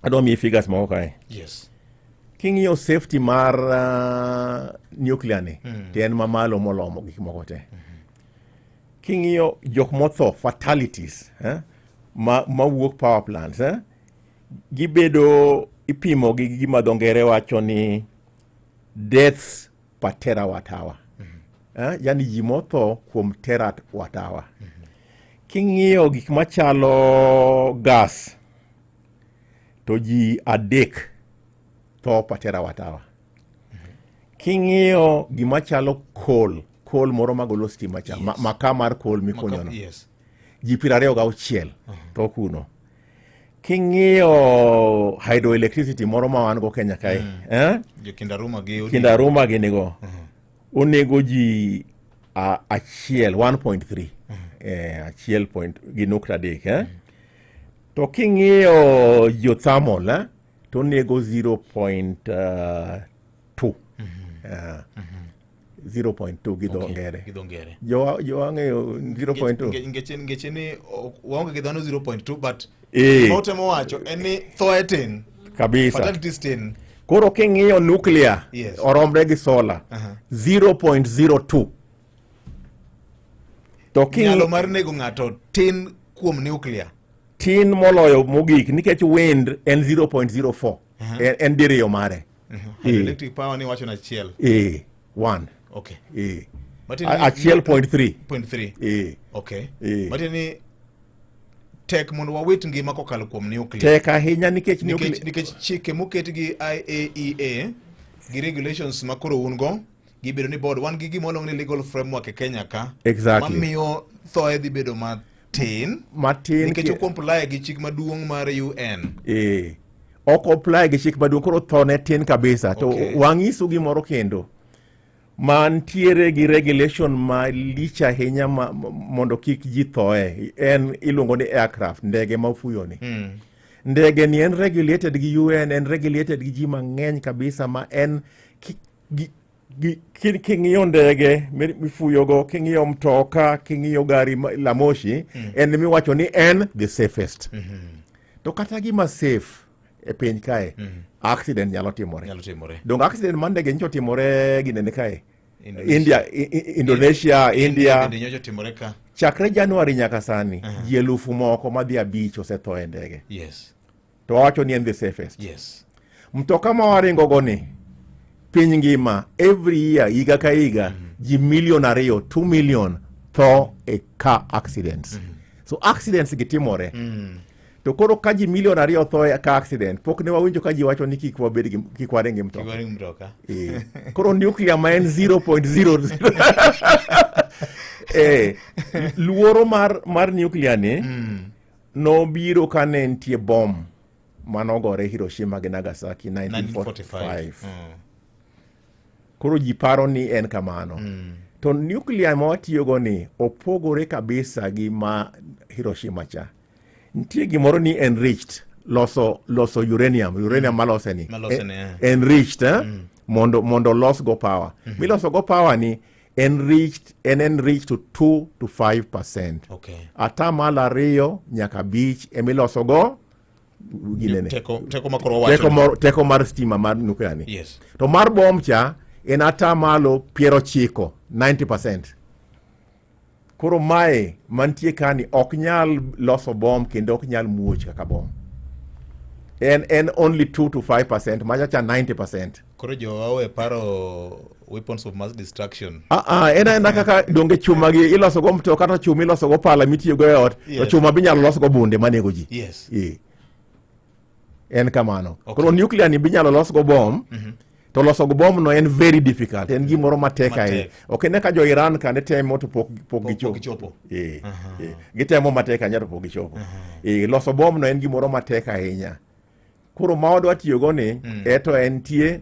Adwa miyi figures moko kae. King'iyo safety mar nuclear ni to en mamalo molomo gik moko te. King'iyo jok motho, fatalities, ma mawuok power plants, gibedo ipimo gi gima dho ngere wacho ni deaths per terawatt hour. Yani ji motho kuom terawatt hour. King'iyo gik machalo gas to ji 3 tho per terawatt hour. King'iyo gima chalo coal, coal moro magolo stima cha, makaa mar coal mikunyo no. Ji 26 tho kuno. King'iyo hydroelectricity moro ma wan go Kenya kae, eh? Jo Kindaruma gi Odi. Kindaruma gini go. Onego ji achiel, 1.3. Achiel point gi nukta adek, eh? To king'iyo geothermal, to onego 0.2. 0.2 gi dho ngere. Gi dho ngere. Jo ang'eyo 0.2. Ngeche ni waonge gi dhano 0.2, but ma utemo wacho en ni thoe tin. Kabisa. Fatalities tin. Koro king'iyo nuclear, oromre gi solar, 0.02. To nyalo mar nego ng'ato tin kuom nuclear. Tin moloyo mogik nikech wind en 0.04. En diriyo mare. Hydroelectric power ni wacho na achiel. 1. Matiende ni Achiel point three. Point three. Okay. Matiende ni tek mondo wawit ngima kokalo kuom nuclear. Tek ahinya nikech Nikech, nikech chike moket gi IAEA gi regulations ma koro un go gibedo ni board wan gi gima waluongo ni legal framework e Kenya ka. Mamiyo thoe dhi bedo matin. Matin. Nikech ok comply gi chik maduong' mar UN. Ok comply gi chik maduong', koro tho ne tin kabisa. To wang'isu gimoro kendo mantiere gi regulation malich ahinya mondo kik ji thoe, en iluongo ni aircraft, ndege ma fuyo ni. Ndege ni en regulated gi UN, en regulated gi ji mang'eny kabisa, ma en king'iyo ndege mifuyogo, king'iyo mtoka, king'iyo gari la moshi, en miwacho ni en the safest. To kata gima safe e piny kae, accident nyalo timore. Nyalo timore. Dong accident mar ndege nyocha otimore ginene kae. Indonesia. India, Indonesia, India. Bende nyocha otimore ka. Chakre January nyaka sani, ji elufu moko madhi 5 osetho e ndege. To wawacho ni en the safest. Mtoka ma waringo go ni, piny ngima, every year, higa ka higa, ji milion 2, 2 million tho e car accidents. So accidents gi timore. To koro ka ji milion 2 tho e car accident, pok ne wawinjo ka ji wacho ni kik wabed gi, kik waring gi mtoka. Kik waring mtoka. Koro nuclear ma en 0.00. Luoro mar nuclear ni nobiro ka ne nitie bom manogore Hiroshima gi Nagasaki 1945. Koro ji paro ni en kamano. To nuclear ma watiyogo ni opogore kabisa gi ma Hiroshima cha. Nitie gimoro ni enriched, loso uranium, uranium malose ni. Malose ni, eh. Enriched, mondo los go power. Miloso go power ni enriched, en enriched to 2 to 5%. Atamalo 2 nyaka 5 emiloso go ginene. Teko ma koro wacho Teko ni. teko mar stima mar nuclear ni. To mar bomb cha en atamalo 90, 90%. Koro mae mantie kani ok nyal loso bomb kendo ok nyal muoch kaka bomb. En only 2 to 5%, macha cha 90%. Koro jowa owe paro weapons of mass destruction. En aena kaka donge chuma gi iloso go mtoka to chuma iloso go pala mitiyo go e ot, to chuma binyalo los go bunde manego ji. En kamano. Koro nuclear ni binyalo los go bomb, to loso go bomb no en very difficult, en gimoro matek Matek. ahinya. Ok ine ka jo Iran ka ne temo to pok Pok gichopo. gichopo. Gitemo matek ahinya to pok gichopo. Loso bomb no en gimoro matek ahinya. Koro ma wadwa tiyogo ni, eto entie